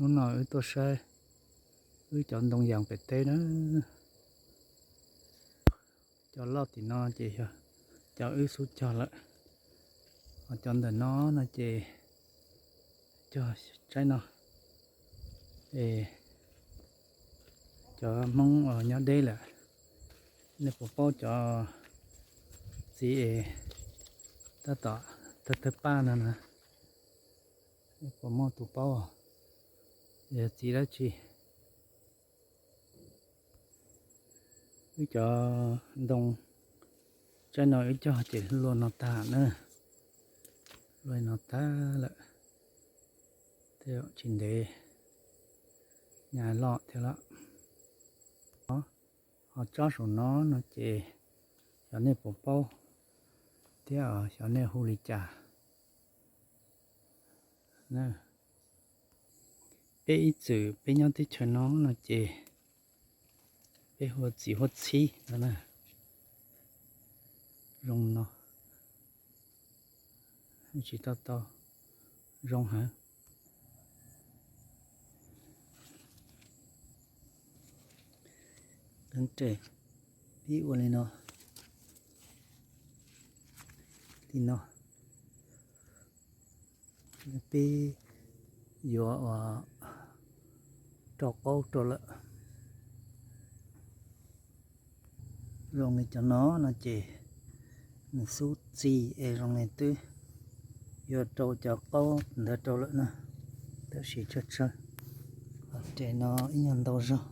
Hnub no wb tuaj saib wb cov ntoo yas pem teb na. Cov loj tim no ces yog cov wb xub cog lawm, ho cov ntawm no no ces cog tsaib no. Es cov Hmoob uas nyob deb lawm, nej puas paub cov txiv es tab tom thawj thawj paj no na? Nej puas muaj tus paub yog txiv dab tsi? Wb cov ntoo tsaib no wb cog ces luaj no tag na, luaj no tag lawm, thiab tsis ntev nyaj loj thiab lawm. Ho tsob saum no no ces xyov nej puas paub thiab xyov nej hu li cas. Peb ib txwm peb nyob teb chaws no no ces peb hu ua txiv huab txhib no na. Zoo no, tsis tau tau zoo heev. Peb ua li no, li no, peb yuav ua rau qaub rau lawm. Zoo li cov no no ces nws xub txi es zoo li twb yuav rau cov qaub ntawd rau lawm na, tab sis tsawg tsawg, ho ces no ib nyuag ntau zog.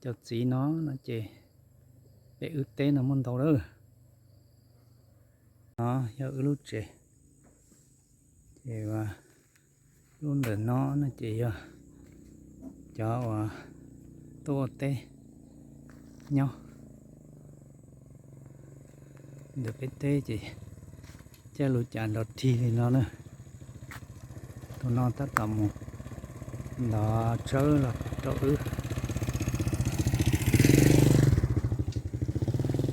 Cov txiv no no ces pem wb teb no muaj ntau lawm. No yog wb lub tsev, ces lub ntawm no no ces yog cov uas tuaj ua teb nyob. Ntawm peb teb ces coj lub cas nrov rig li no na. Tus no tab tom mus ntov tsawb los rau wb.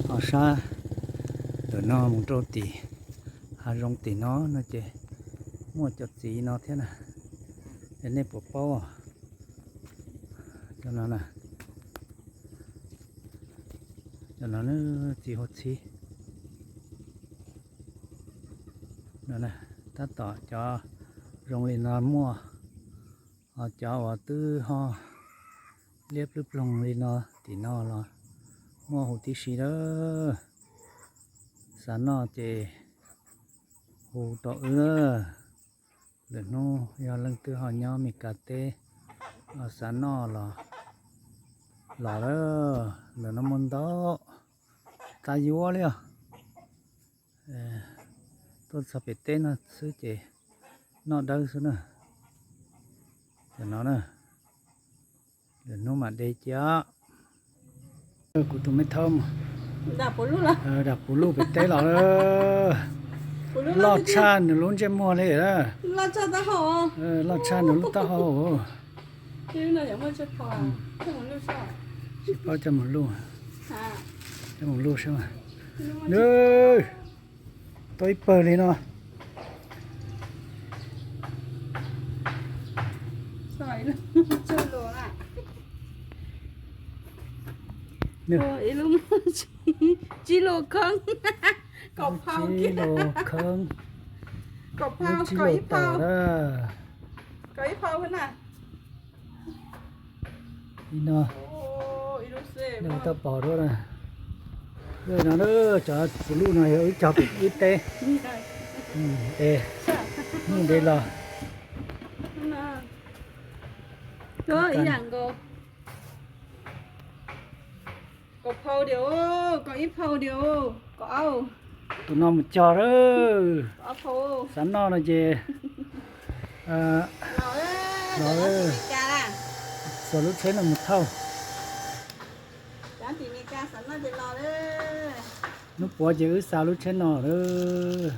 Ho sab ntawm no mus rau tim hav zoov tim no no ces muaj cov txiv no thiab na, es nej puas paub? Cov no na, cov no txiv huab txhib no, tab tom cov zoo li no muaj, ho cov uas twb ho liab plwb ploog li no tim no los muaj huv tib si lawm. Xav noj ces hu rau wb. Lwm hnub yog leej twg ho nyob Meskas teb xav noj los los lawm, ntawm no muaj ntau, tsis tas yuav li os. Tuaj txog pem teb no xwb ces noj dawb xwb na. Cov no na, lwm hnub mam de cia. Kuv tus me thaub dam puv luj pem teb los lawm. Loj tshaj nws lub ntsej muag li. Loj tshaj nws lub taub hau. Tsis paub coj mus luj, coj mus luj saib mas. Tuaj ib pawg li no. Tsib lus khoob, kaum phau, tsib lus khoob, kaum phau, kaum ib phau, kaum ib phau na. Li no, tau pom dua na. No cov puv luj no yog wb cog pem wb teb. Es hnub ntev los. Ib yam nkaus. Kaum phau diam, kaum ib phau diam, kaum ob. Tus no mus cog lawm. Xav noj no ces los, xuas lub tsheb no mus thauj. Hnub puav ces wb xa lub tsheb no lawm.